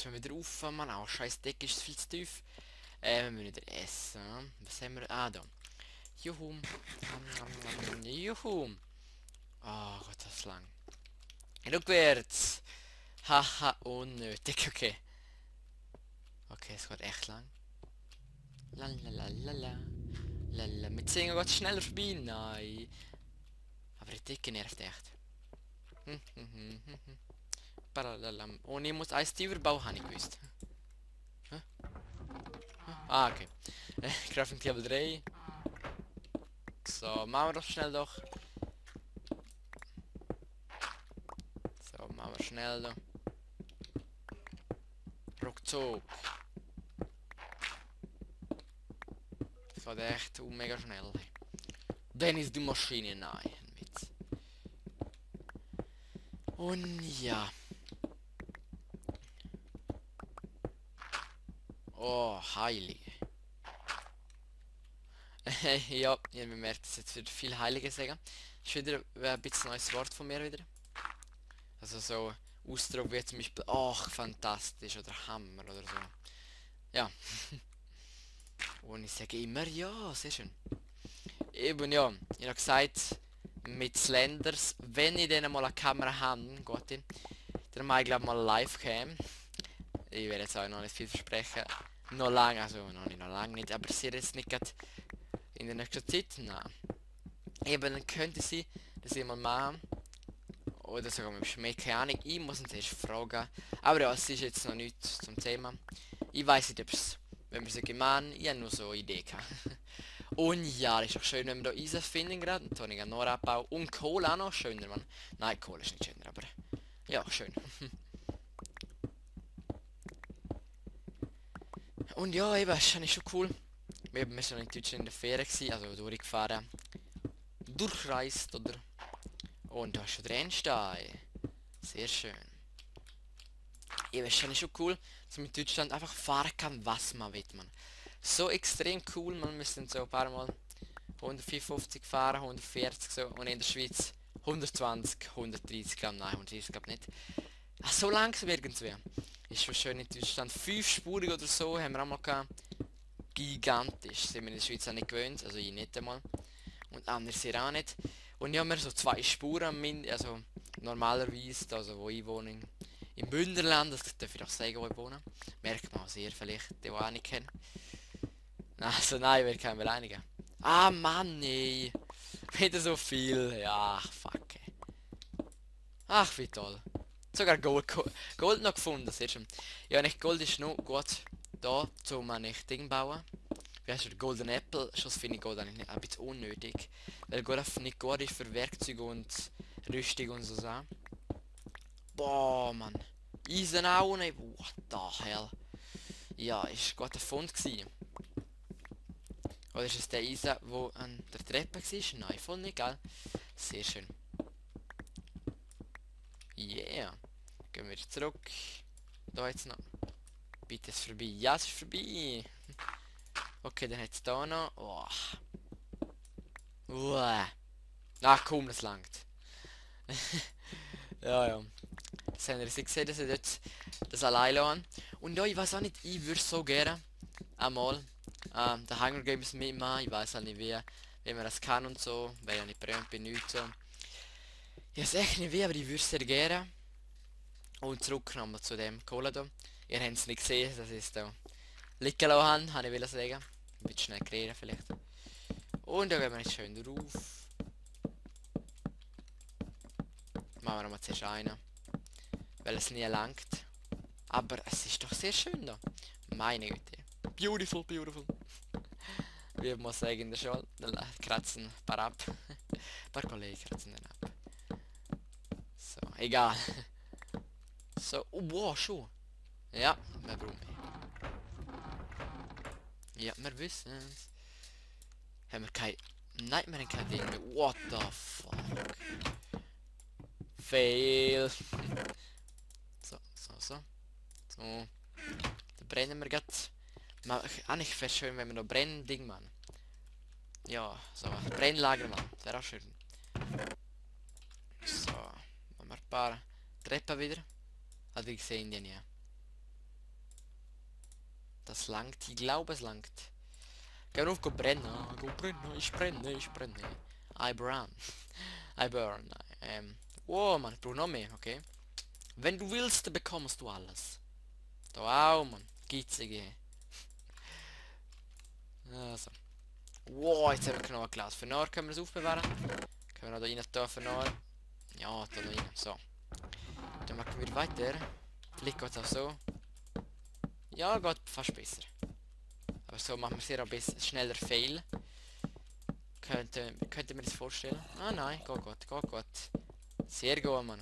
jetzt müssen wir wieder rauf, Mann. Auch scheiß Decke ist viel zu tief. Wir müssen wieder essen. Was haben wir? Ah, da. Juhu. Juhu. Oh Gott, das ist lang. Rückwärts. Haha, unnötig. Okay. Okay, es geht echt lang. Lalalala. Lala. Mit Singen geht es schneller vorbei. Nein. Aber die Decke nervt echt. Paralalam. Und ich muss eins tiefer bauen, habe ich gewusst. Hä? Ah, okay. Crafting Table 3. So, machen wir doch schnell doch. So, machen wir schnell doch. Ruckzuck. Das geht echt mega schnell. Dann ist die Maschine nein. Ein Witz. Und ja. Oh, heilige. Ja, ihr bemerkt es jetzt wieder viel Heilige sagen. Ist wieder ein bisschen neues Wort von mir wieder. Also so Ausdruck wie zum Beispiel, ach, fantastisch oder Hammer oder so. Ja. Und ich sage immer, ja, sehr schön. Eben ja, ich habe gesagt, mit Slenders, wenn ich dann mal eine Kamera habe, Gott, dann mache ich glaube mal Livecam. Ich werde jetzt auch noch nicht viel versprechen. Noch lange, also noch lange nicht, aber sehr jetzt nicht gerade in der nächsten Zeit, nein. Eben, dann könnte es sein, dass ich mal mache. Oder sogar mit dem Schmäh, keine Ahnung, ich muss ihn zuerst fragen. Aber ja, es ist jetzt noch nichts zum Thema. Ich weiß nicht, ob es, wenn wir es gemein, ich habe nur so eine Idee gehabt. Und ja, ist doch schön, wenn wir hier Eisen finden gerade. Und Toniger noch abbauen. Und Kohle auch noch schöner, Mann. Nein, Kohle ist nicht schöner, aber ja, schön. Und ja, eben, ist eigentlich schon cool. Wir sind in Deutschland in der Ferien gewesen, also durchgefahren. Durchreist, oder? Und da ist schon der Endstein. Sehr schön. Eben, ist eigentlich schon cool, dass man in Deutschland einfach fahren kann, was man will, man. So extrem cool, man müssen so ein paar Mal 155 fahren, 140 so und in der Schweiz 120, 130 Gramm, nein, 130 glaube nicht. Ach, so langsam irgendwie. Ist schon schön in Deutschland. 5-spurig oder so haben wir auch mal gehabt. Gigantisch. Sind wir in der Schweiz auch nicht gewöhnt, also ich nicht einmal. Und andere sind auch nicht. Und ich habe mir so 2 Spuren, also normalerweise, also wo ich wohne, im Bündnerland, das darf ich auch sagen, wo ich wohne. Merkt man auch sehr vielleicht, die auch nicht kennen. Also nein, wir können wir einigen. Ah Mann, nee. Wieder so viel. Ja, fuck. Ey. Ach, wie toll. Sogar Gold noch gefunden, sehr schön. Ja, nicht Gold ist noch gut da, zum man nicht Ding bauen. Wie heißt der Golden Apple? Schuss finde ich Gold eigentlich ein bisschen unnötig. Weil Gold einfach nicht gut ist für Werkzeuge und Rüstung und so Sachen. Boah, Mann. Eisen auch nicht. What the hell. Ja, ist gut ein Fund gewesen. Oder ist es der Eisen, wo an der Treppe war? Nein, voll nicht, gell? Sehr schön. Yeah. Gehen wir zurück. Da jetzt noch. Bitte ist vorbei. Ja, es ist vorbei. Okay, dann hat es da noch. Oh. Uah. Ach komm, das langt. Ja, ja. Das haben wir jetzt gesehen, dass ich dort das alleine lassen. Und ja, ich weiß auch nicht, ich würde so gerne einmal der Hunger Games mitmachen. Ich weiß halt nicht wie man das kann und so, weil ich ja nicht berühmt bin, nichts so. Ich weiß echt nicht wie, aber ich würde es sehr gerne. Und zurück nochmal zu dem Cola da. Ihr habt es nicht gesehen, das ist da liegen lassen, habe ich will sagen. Ein bisschen schnell kreieren vielleicht. Und da gehen wir jetzt schön drauf. Machen wir nochmal zuerst einen. Weil es nie langt. Aber es ist doch sehr schön da. Meine Güte. Beautiful, beautiful. Wie man sagen in der Schule. Dann kratzen ein paar ab. Ein paar Kollegen kratzen dann ab. So, egal. So, oh, wow, schon. Ja, wir brauchen mehr. Ja, wir wissen es. Haben wir kein... Nein, wir haben kein Ding mehr. What the fuck? Fail. So, so, so. So. Dann brennen wir grad. Eigentlich wäre schön, wenn wir noch Brennding machen. Ja, so. Brennlager machen. Das wäre auch schön. So. Machen wir ein paar Treppen wieder. Also ich sehe die nie. Das langt, ich glaube es langt. Geh auf, go brennen, go brennen, ich brenne, ich brenne. I burn. I burn. Oh man, ich brauche noch mehr, okay? Wenn du willst, dann bekommst du alles. Da auch, man. Gitzige. Also. Wow, jetzt haben wir noch ein Glas. Für nachher können wir es aufbewahren. Können wir noch da rein tun für nachher. Ja, da rein. So. Dann machen wir weiter. Vielleicht geht es auch so. Ja, geht fast besser. Aber so machen wir sehr ein bisschen schneller Fail. Könnte mir das vorstellen? Ah nein, geht gut. Sehr gut, Mann.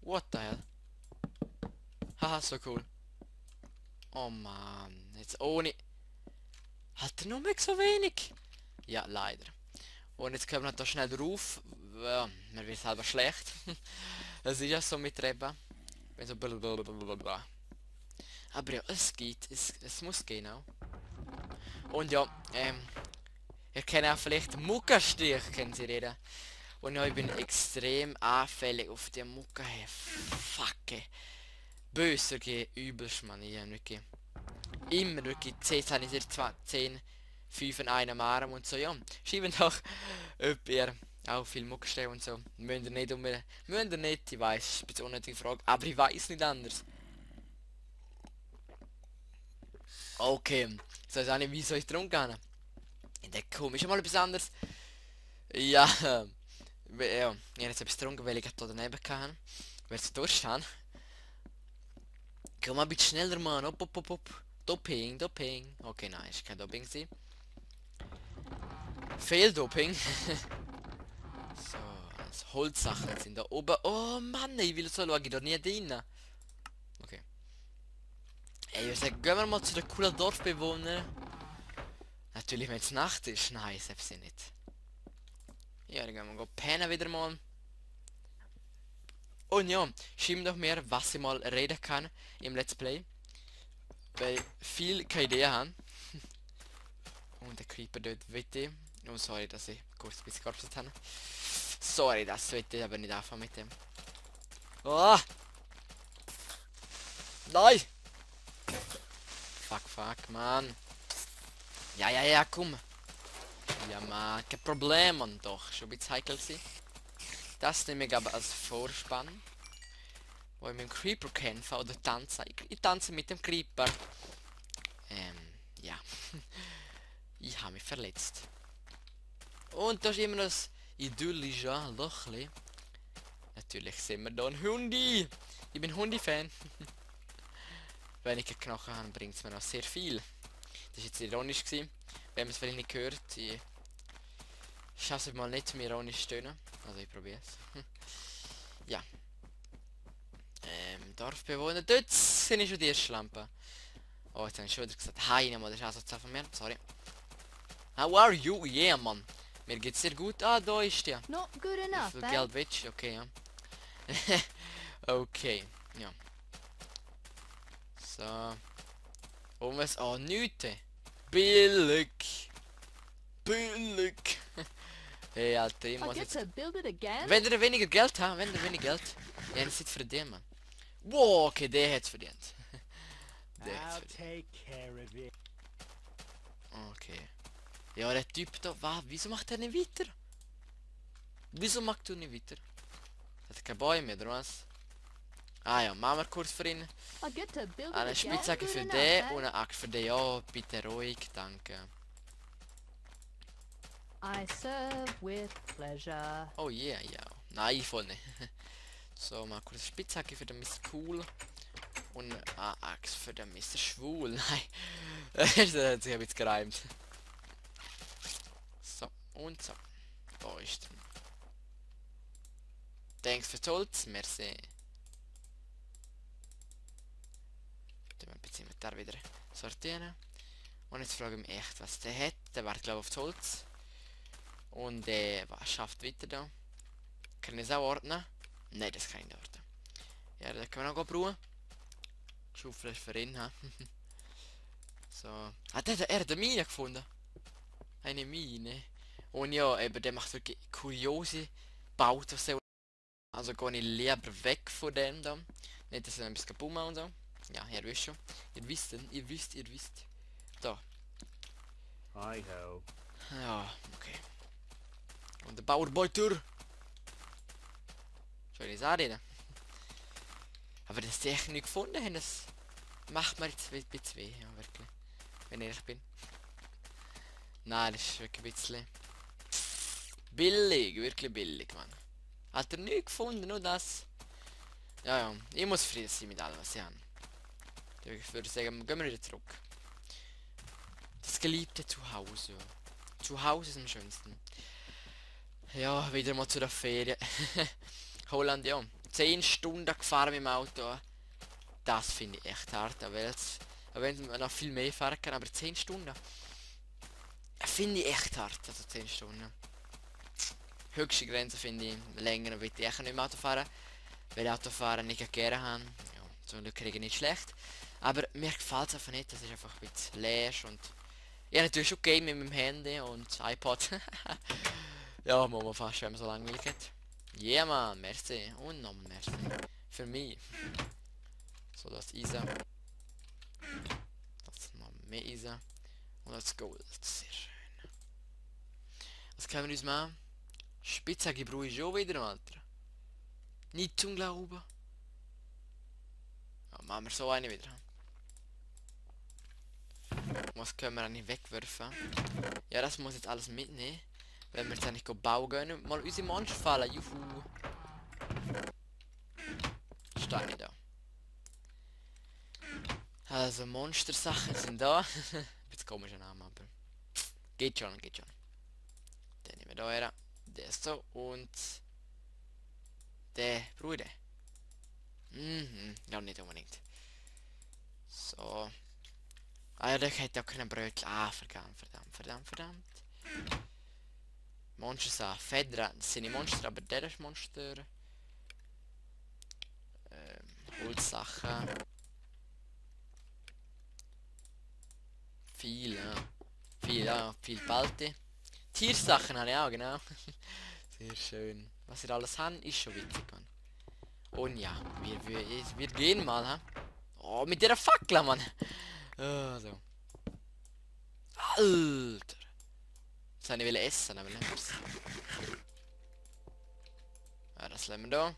What the hell? Haha, so cool. Oh Mann, jetzt ohne... Hat er nur mehr so wenig? Ja, leider. Und jetzt kommen wir da schnell drauf. Ja, man wird selber schlecht. Das ist ja so mit Reben. Wenn so blablabla. Aber ja, es geht. Es muss gehen auch. Und ja, ihr kennt auch vielleicht Muckerstich, kennen Sie reden. Und ja, ich bin extrem anfällig auf die Mucke. Hey, fuck. Böser gehen, übelst, man. Ich wirklich. Immer wirklich 10 cm, 10, 5 in einem Arm und so, ja. Schreiben doch, ob ihr auch viel Mucke steht und so. Müsst ihr nicht müsst ihr nicht, ich weiß, ist ein bisschen unnötige Frage, aber ich weiß nicht anders. Okay, so ist auch nicht, wie soll ich drum gehen? Ich denke, komm, ist mal etwas anderes. Ja, ja, ich habe jetzt etwas getrunken, weil ich da daneben kann. Weil ich Durst habe. Komm mal ein bisschen schneller, Mann. Op. Doping. Okay, nein, ist kein Doping gewesen. Fehldoping. So, also Holzsachen sind da oben. Oh Mann, ich will so schauen, ich da nie drin. Okay. Ey, wir sagen, gehen wir mal zu den coolen Dorfbewohnern. Natürlich, wenn es Nacht ist. Nein, selbst nicht. Ja, dann gehen wir pennen wieder mal. Und ja, schreibt doch mir, was ich mal reden kann im Let's Play. Weil viel keine Idee haben. Und der Creeper dort bitte. Oh, sorry, dass ich kurz ein bisschen gearbeitet habe. Sorry, das wollte ich aber nicht anfangen mit dem. Oh! Nein! Fuck, Mann. Ja, komm. Ja, Mann, kein Problem, Mann. Doch, schon ein bisschen heikel gewesen. Das nehme ich aber als Vorspann. Wo ich mit dem Creeper kämpfe oder tanze. Ich tanze mit dem Creeper. Ja. Ich habe mich verletzt. Und da ist immer noch das idyllische Lochli. Natürlich sehen wir da einen Hundi. Ich bin Hundi-Fan. Wenn ich einen Knochen habe, bringt es mir noch sehr viel. Das war jetzt ironisch gewesen. Wenn man es vielleicht nicht gehört, ich schaffe es mal nicht zum ironisch stöhnen. Also ich probiere es. Ja. Dorfbewohner, dort sind ich schon die erste Lampe. Oh, jetzt habe ich schon wieder gesagt, hi, nochmal, das ist Asozial von mir, sorry. How are you? Yeah, Mann. Mir geht's sehr gut. Ah, da ist der. Not good enough, Wie viel Geld willst du? Okay, ja. Okay, ja. So. Und was? Oh, nichts. Billig. Hey, Alter, ich I muss get jetzt... to build it again? Wenn ihr weniger Geld habt, ja, das ist verdient, Mann. Wow, okay, der hat's verdient. Der hat's I'll verdient. take care of it. Okay. Ja, der Typ da, wieso macht er nicht weiter? Wieso macht er nicht weiter? Hat er keine Bäume, oder was? Ah ja, machen wir kurz für ihn. I get to build it Eine again? Spitzhacke für Good den enough, und eine Axt für den. Ja, bitte ruhig, danke. I serve with pleasure. Oh yeah, ja. Nein, voll nicht. So, mal kurz Spitzhacke für den Mr. Cool. Und eine Axt für den Mr. Schwul. Nein. Das hat sich ein bisschen gereimt. So, und so. Da ist er. Thanks für Holz, merci. Dann ein bisschen Inventar wieder sortieren. Und jetzt frage ich mich echt, was der hat. Der wartet glaube ich aufs Holz. Und was schafft weiter da? Kann ich es auch ordnen? Nein, das kann ich nicht ordnen. Ja, da können wir noch brauchen. Schaufel ist für ihn, ha? So. Ah, er hat eine Mine gefunden. Eine Mine. Und ja, eben, der macht wirklich kuriose Bauten. Also gehe ich lieber weg von dem da. Nicht, dass er ein bisschen kaputt macht und so. Ja, ihr wisst schon. Ihr wisst. Da. Hi ho. Ja, okay. Und der Bauarbeiter. Soll ich das anreden? Aber dass die echt nicht gefunden haben, das macht mir jetzt ein bisschen weh, ja, wirklich. Wenn ich ehrlich bin. Nein, das ist wirklich ein bisschen billig, wirklich billig, Mann. Hat er nicht gefunden, nur das. Ja, ja, ich muss zufrieden sein mit allem, was ich habe. Ich würde sagen, gehen wir wieder zurück. Das geliebte Zuhause. Zuhause ist am schönsten. Ja, wieder mal zu der Ferien. Holland, ja. 10 Stunden gefahren mit dem Auto. Das finde ich echt hart, weil man noch viel mehr fahren kann, aber 10 Stunden. Finde ich echt hart, also 10 Stunden. Höchste Grenze finde ich, länger will ich echt nicht mehr Auto fahren, weil ich Autofahren nicht gerne habe. Ja, zum Glück kriege ich nicht schlecht. Aber mir gefällt es einfach nicht, das ist einfach ein bisschen leer und... Ja, natürlich schon Game mit meinem Handy und iPod. Ja, muss man fast, wenn man so langweilig hat. Ja, man, merci. Und nochmal merci. Für mich. So, das ist er. Das noch mehr ist er. Und das Gold. Sehr schön. Was können wir uns machen? Spitzhacke brauche ich schon wieder, Alter. Nicht zum Glauben. Ja, machen wir so eine wieder. Was können wir eigentlich wegwerfen? Ja, das muss jetzt alles mitnehmen. Wenn wir jetzt eigentlich bauen gehen, mal unsere Monster fallen. Juhu. Steht nicht da. Also Monstersachen sind da. Jetzt komischer Name, aber geht schon, geht schon. Den nehmen wir da her. Der ist so und der Bruder. Ja, nicht unbedingt. So. Ah ja, der hätte auch keinen Brötchen. Ah, verdammt. Monster Fedra, das sind die Monster, aber der ist Monster. Holzsachen. Viel, ja. Viel Balte. Tiersachen habe ich auch, genau. Sehr schön. Was wir alles haben, ist schon witzig, Mann. Und ja, wir gehen mal, ha? Oh, mit der Fackel, Mann. Oh, so. Alter. Das wollte ich essen, aber nicht. Ja, das lassen wir da.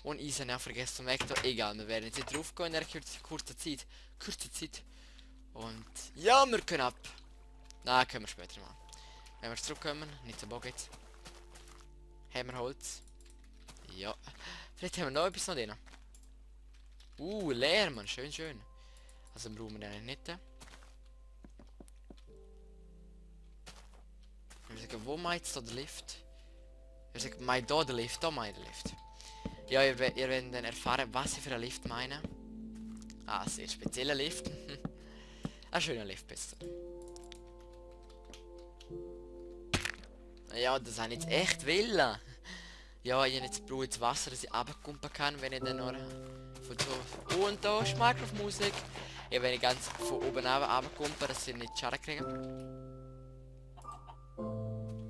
Und Eisen auch vergessen zum Vektor. Egal, wir werden jetzt nicht drauf gehen in der kurzen Zeit. Und ja, wir können ab. Nein, können wir später mal. Wenn wir zurückkommen, nicht so Bock jetzt. Haben wir Holz? Ja. Vielleicht haben wir noch etwas noch drin. Leer, Mann. Schön. Also brauchen wir den nicht. Wir sagen, wo meint da der Lift? Wir sagen, meint da der Lift, da meint der Lift. Ja, ihr werdet dann erfahren, was ich für einen Lift meine. Ah, sehr spezieller Lift. Ein schöner Lift bist du. Ja, das habe ich jetzt echt Villa. Ja, ich habe jetzt brauche jetzt Wasser, dass ich runterkumpen kann, wenn ich dann noch von so... Und da ist Minecraft-Musik. Ja, wenn ich ganz von oben runterkumpen, dass ich nicht Schaden kriege.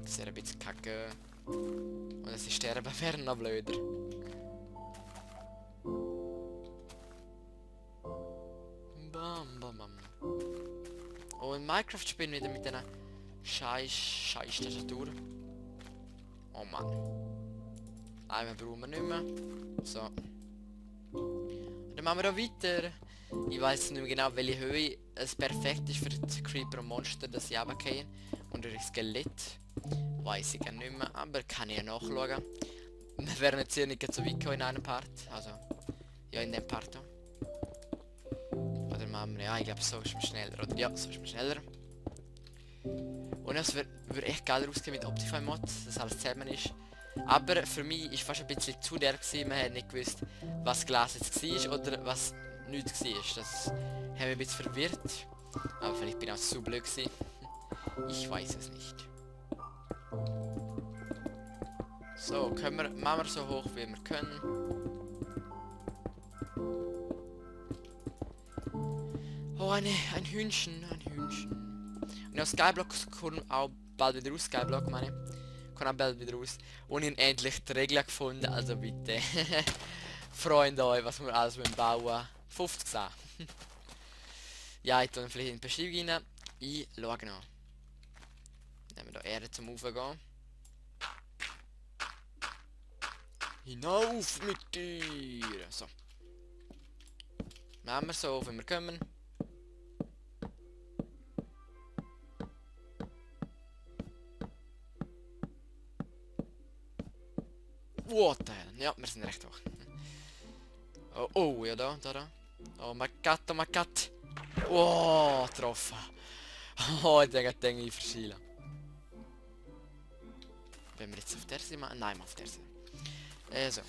Das wäre ein bisschen kacke. Und dass ich sterben wäre noch blöder. Bam. Und Minecraft spielen wieder mit einer scheiß Tastatur. Oh Mann. Einmal brauchen wir nicht mehr. So. Und dann machen wir da weiter. Ich weiß nicht mehr genau, welche Höhe es perfekt ist für die Creeper und Monster, dass sie runtergehen. Und durch Skelett. Weiß ich gar nicht mehr, aber kann ich ja nachschauen. Wir werden jetzt hier nicht so weit kommen in einem Part. Also, ja, in dem Part da. Oder machen wir, ja, ich glaube, so ist man schneller. Oder ja, so ist man schneller. Und es würde echt geil rausgehen mit Optifine Mod, dass alles zusammen ist. Aber für mich ist fast ein bisschen zu der gewesen. Man hat nicht gewusst, was Glas jetzt war oder was nichts war. Das hat mich ein bisschen verwirrt. Aber vielleicht bin ich auch zu blöd gewesen. Ich weiß es nicht. So, machen wir so hoch wie wir können. Oh, ein Hühnchen. Und aus Skyblock kommt auch bald wieder raus. Skyblock meine ich. Kommt auch bald wieder raus. Und ich habe endlich die Regeln gefunden, also bitte. Freunde euch, was wir alles bauen. 50 sehen. Ja, ich tue ihn vielleicht in die Beschreibung rein. Ich schaue noch. Nehmen wir hier Erde zum Raufgehen. Hinauf mit dir! So. Machen wir so, wenn wir kommen. What the hell? Ja, wir sind recht hoch. Oh, oh, ja da. Oh mein Gott, oh mein Gott. Oh, getroffen. Oh, ich denke, ich verschielen. Wenn wir jetzt auf der Seite machen? Nein, auf der Seite. So.